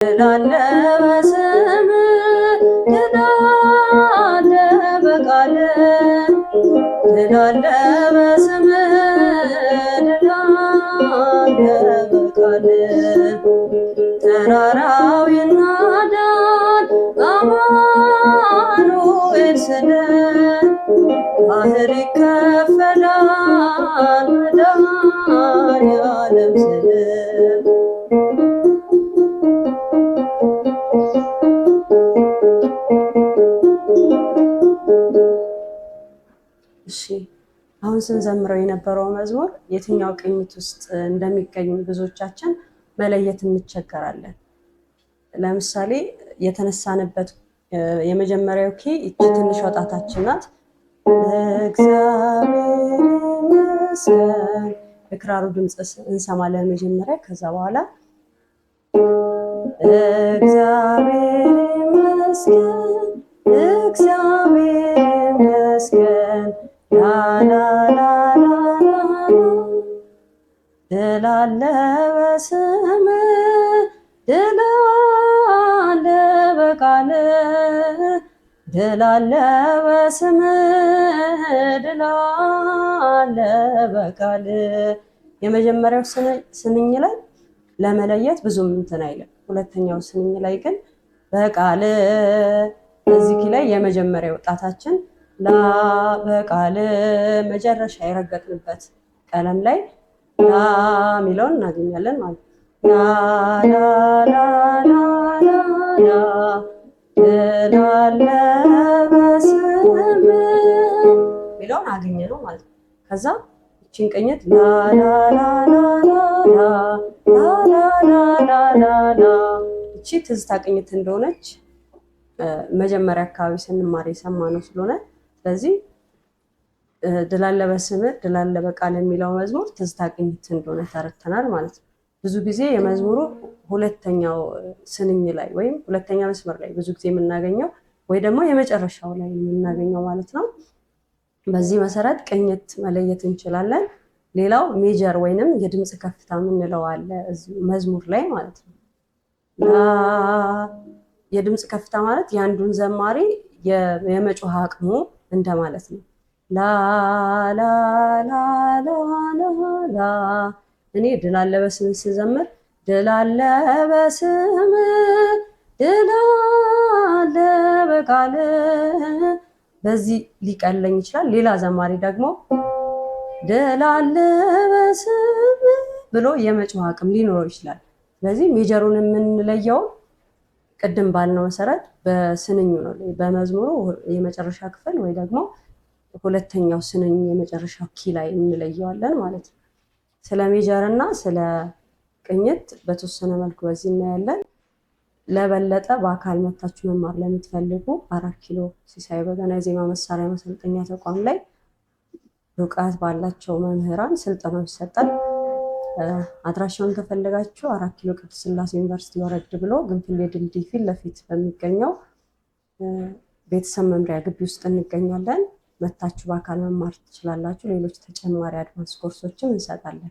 ድል አለ በስምህ፣ ድል አለ በቃልህ፣ ድል አለ በስምህ፣ ድል አለ በቃልህ። ተራራው ይናዳል አማኑኤል ስልህ፣ ባህር ይከፈላል መድኃኔዓለም ስልህ። እሺ፣ አሁን ስንዘምረው የነበረው መዝሙር የትኛው ቅኝት ውስጥ እንደሚገኝ ብዙዎቻችን መለየት እንቸገራለን። ለምሳሌ የተነሳንበት የመጀመሪያው ኪ ይቺ ትንሿ ጣታችን ናት። እግዚአብሔር ይመስገን የክራሩ ድምፅ እንሰማለን መጀመሪያ። ከዛ በኋላ እግዚአብሔር ይመስገን፣ እግዚአብሔር ይመስገን፣ ላላላላላ ድል አለ በስምህ፣ ድል አለ በቃልህ፣ ድል አለ በስምህ፣ ድል አለ በቃልህ። የመጀመሪያው ስንኝ ላይ ለመለየት ብዙም እንትን አይልም። ሁለተኛው ስንኝ ላይ ግን በቃል እዚህ ኪ ላይ የመጀመሪያው ጣታችን ላ በቃል መጨረሻ የረገጥንበት ቀለም ላይ ላ የሚለውን እናገኛለን ማለት ነው። ላ ላ ላ ላ ላ ላ ድል አለ በስምህ የሚለውን አገኘ ነው ማለት ነው። ከዛ ይችን ቅኝት ላ ላ ላ ላ ላ ላ ላ ላ ላ ላ ላ፣ እቺ ትዝታ ቅኝት እንደሆነች መጀመሪያ አካባቢ ስንማር የሰማነው ስለሆነ፣ ስለዚህ ድል አለ በስምህ ድል አለ በቃል የሚለው መዝሙር ትዝታ ቅኝት እንደሆነ ተረድተናል ማለት ነው። ብዙ ጊዜ የመዝሙሩ ሁለተኛው ስንኝ ላይ ወይም ሁለተኛ መስመር ላይ ብዙ ጊዜ የምናገኘው ወይ ደግሞ የመጨረሻው ላይ የምናገኘው ማለት ነው። በዚህ መሰረት ቅኝት መለየት እንችላለን። ሌላው ሜጀር ወይንም የድምፅ ከፍታ የምንለው አለ እዚሁ መዝሙር ላይ ማለት ነው። ላ የድምፅ ከፍታ ማለት የአንዱን ዘማሪ የመጮህ አቅሙ እንደማለት ነው። ላ ላ ላ ላ ላ ላ፣ እኔ ድል አለ በስምህ ስዘምር ድል አለ በስምህ ድል አለ በቃልህ በዚህ ሊቀለኝ ይችላል። ሌላ ዘማሪ ደግሞ ድል አለ በስምህ ብሎ የመጮህ አቅም ሊኖረው ይችላል። ስለዚህ ሜጀሩን የምንለየው ቅድም ባልነው መሰረት በስንኙ ነው። በመዝሙሩ የመጨረሻ ክፍል ወይ ደግሞ ሁለተኛው ስንኝ የመጨረሻው ኪ ላይ እንለየዋለን ማለት ነው። ስለ ሜጀር እና ስለ ቅኝት በተወሰነ መልኩ በዚህ እናያለን። ለበለጠ በአካል መታችሁ መማር ለምትፈልጉ 4 ኪሎ ሲሳይ በገና የዜማ መሳሪያ ማሰልጠኛ ተቋም ላይ ብቃት ባላቸው መምህራን ስልጠናው ይሰጣል። አድራሻውን ከፈለጋችሁ 4 ኪሎ ቅድስት ሥላሴ ዩኒቨርሲቲ ወረድ ብሎ ግንፍሌ ድልድይ ፊት ለፊት በሚገኘው ቤተሰብ መምሪያ ግቢ ውስጥ እንገኛለን። መታችሁ በአካል መማር ትችላላችሁ። ሌሎች ተጨማሪ አድቫንስ ኮርሶችም እንሰጣለን።